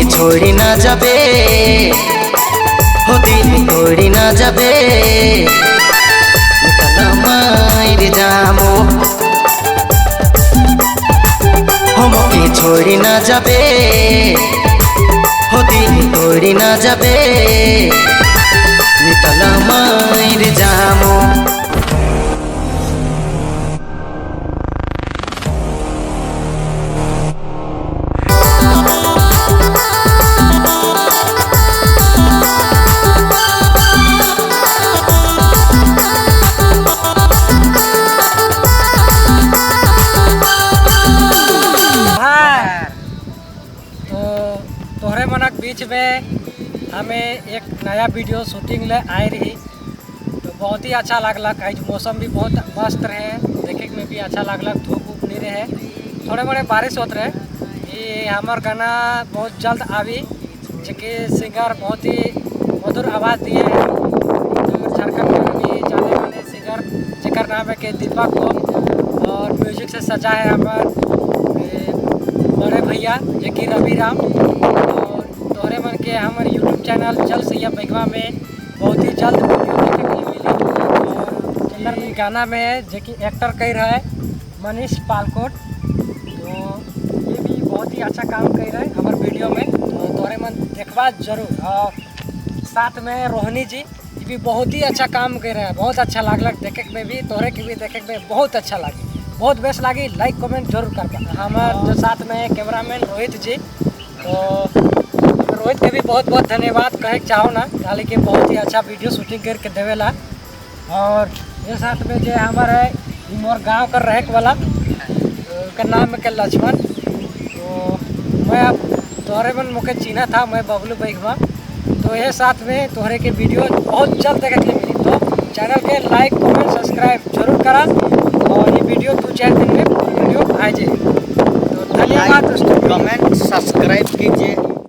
मोके छोड़ी ना जाबे, हो दिल तोड़ी ना जाबे, माइर जामो। हो मोके छोड़ी ना जाबे, हो दिल तोड़ी ना जाबे, नितला माइर जामो। तोहरे मनक बीच में हमें एक नया वीडियो शूटिंग ले आए रही, तो बहुत ही अच्छा लगलक। आज मौसम भी बहुत मस्त रहे, देखे में भी अच्छा लगलक, धूप उप नहीं रहे, थोड़े मोड़े बारिश होत रहे। ये हमार गाना बहुत जल्द आवी, जो कि सिंगर बहुत ही मधुर आवाज़ दिए हैं, झारखंड में भी जाने माने सिंगर जिकर नाम है कि दीपक गोप, और म्यूजिक से सजा है हमार बड़े भैया जो कि रवि राम। और तोहरे मन के हमारे यूट्यूब चैनल चल सैया बैगवा में बहुत ही जल्द वीडियो देखे के लिए मिली। और जेकर गाना में जो कि एक्टर कर रहा है मनीष पालकोट, तो ये भी बहुत ही अच्छा काम कर रहा है हमारे वीडियो में, तो तोहरे मन देखवा जरूर। और साथ में रोहिणी जी, ये भी बहुत ही अच्छा काम कर रहे हैं, बहुत अच्छा लागलक देखे में भी, तोहरे के भी देखे में बहुत अच्छा लगी, बहुत बेस्ट लगी। लाइक कमेंट जरूर करबा। हमार जो साथ में कैमरामैन रोहित जी, तो रोहित के भी बहुत बहुत धन्यवाद कहे चाहो ना, हालांकि कि बहुत ही अच्छा वीडियो शूटिंग करके देवेला। और ये साथ में जो हमारे मोर गांव का रहे वाला, उनका नाम है के लक्ष्मण। तो मैं अब तोहरे मन मुके चिन्हा था, मैं बबलू बैगवा। तो ये साथ में तोहरे के वीडियो बहुत जल्द देखे के मिली, तो चैनल के लाइक कमेंट सब्सक्राइब जरूर करा, और ये वीडियो 2-4 दिन में वीडियो आ जाए। तो धन्यवाद दोस्तों, कमेंट सब्सक्राइब कीजिए।